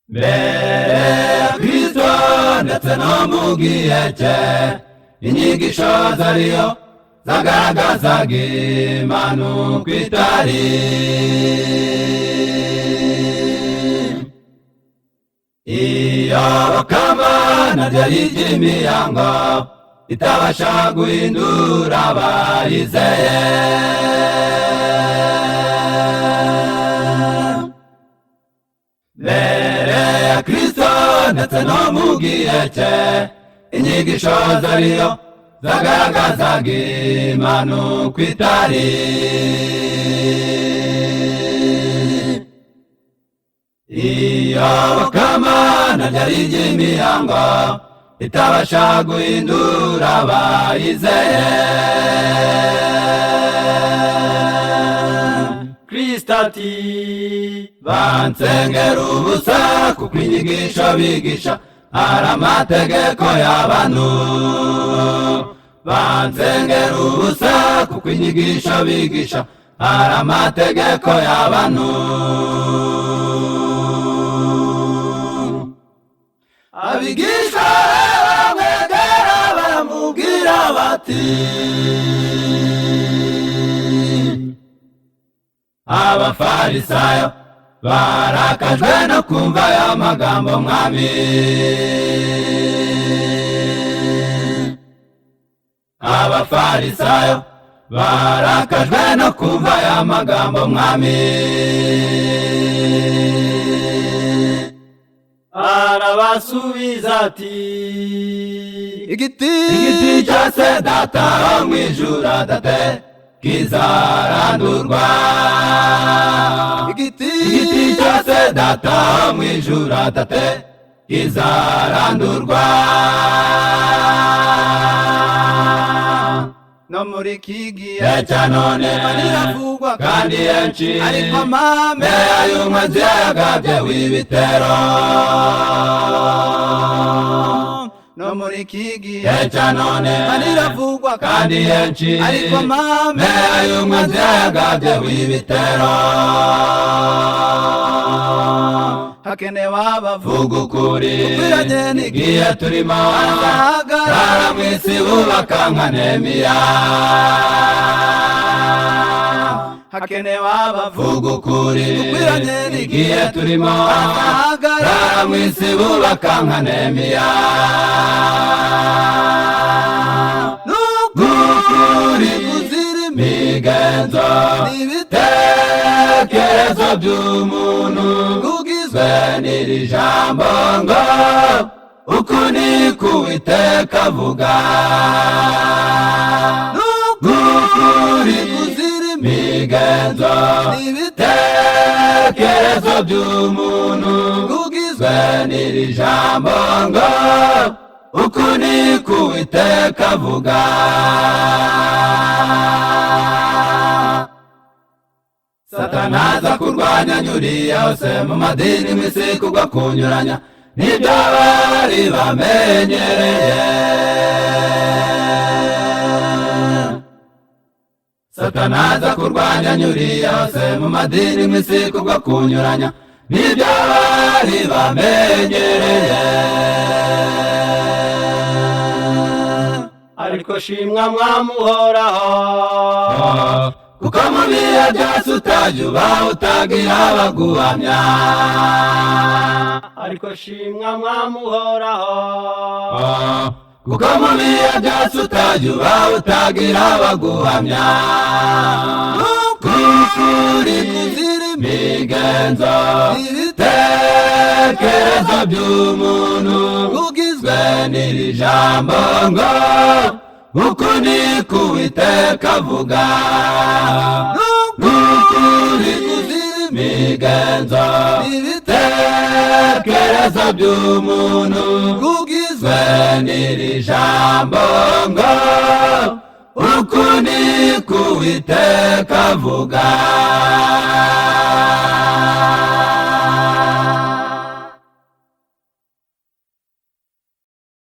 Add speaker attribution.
Speaker 1: Mbere ya Kristo ndetse no mu gihe cye, inyigisho zariyo zagaragazaga Imana uko itari. Iyobokamana ryari iry'imihango itabasha guhindura abayizeye. Mbere ya Kristo ndetse no mu gihe cye, inyigisho zariyo zagaragazaga Imana uko itari. Iyobokamana ryari iry'imihango itabasha guhindura abayizeye.
Speaker 2: Kristo ati:
Speaker 1: Bansengera ubusa kuko inyigisho bigisha ari amategeko y'abantu. Bansengera ubusa kuko inyigisho bigisha ari amategeko y'abantu. Abigisha baramwegera baramubwira bati: Abafarisayo barakajwe no kumva aya magambo mwami. Abafarisayo barakajwe no kumva aya magambo mwami.
Speaker 2: Arabasubiza ati:
Speaker 1: Igiti cyose Data wo mu ijuru adate kizarandurwa. Igiti cyose Data wo mu ijuru adate kizarandurwa.
Speaker 3: No muri iki gihe
Speaker 1: cya none
Speaker 3: iravugwa
Speaker 1: kandi henshi,
Speaker 3: ariko amame
Speaker 1: y'umwanzi yagabye w'ibitero.
Speaker 3: No muri iki gihe
Speaker 1: cya none
Speaker 3: iravugwa
Speaker 1: kandi henshi,
Speaker 3: ariko amame
Speaker 1: y'umwanzi yagabye w'ibitero.
Speaker 3: Hakenewe abavuga
Speaker 1: Vuga ukuri
Speaker 3: ukwiranye
Speaker 1: n'igihe turimo,
Speaker 3: azahagarara
Speaker 1: rara mu isi bubaka nka Nehemiya.
Speaker 3: Hakenewe abavuga
Speaker 1: Vuga ukuri
Speaker 3: ukwiranye
Speaker 1: n'igihe turimo,
Speaker 3: azahagarara
Speaker 1: rara mu isi bubaka nka Nehemiya.
Speaker 3: N'ukuri kuzira
Speaker 1: Imigenzo
Speaker 3: n'ibitekerezo
Speaker 1: ibitekerezo by'umuntu
Speaker 3: kugizwe
Speaker 1: n'iri jambo ngo uku ni ko Uwiteka avuga.
Speaker 3: N'ukuri kuzira
Speaker 1: Imigenzo
Speaker 3: n'ibitekerezo
Speaker 1: ibitekerezo by'umuntu
Speaker 3: kugizwe
Speaker 1: n'iri jambo ngo uku ni ko Uwiteka avuga. Satani aza kurwanya nyuriye hose mu madini mw'isi kubwo kunyuranya n'ibyo bari bamenyereye. Satani aza kurwanya nyuriye hose mu madini mw'isi kubwo kunyuranya n'ibyo bari bamenyereye.
Speaker 2: Ariko shimwa mwamuhoraho,
Speaker 1: kuko mu bihe byose utajya uba utagira abaguhamya.
Speaker 2: Ariko shimwa mwamuhoraho,
Speaker 1: Kuko mu bihe byose utajya uba utagira abaguhamya.
Speaker 3: N'ukuri kuzira
Speaker 1: Imigenzo
Speaker 3: n'ibitekerezo
Speaker 1: ibitekerezo by'umuntu
Speaker 3: kugizwe
Speaker 1: n'iri jambo ngo uku ni ko Uwiteka avuga.
Speaker 3: N'ukuri kuzira
Speaker 1: Imigenzo
Speaker 3: n'ibitekerezo
Speaker 1: ibitekerezo by'umuntu
Speaker 3: kugizwe
Speaker 1: n'iri jambo ngo uku ni ko Uwiteka avuga.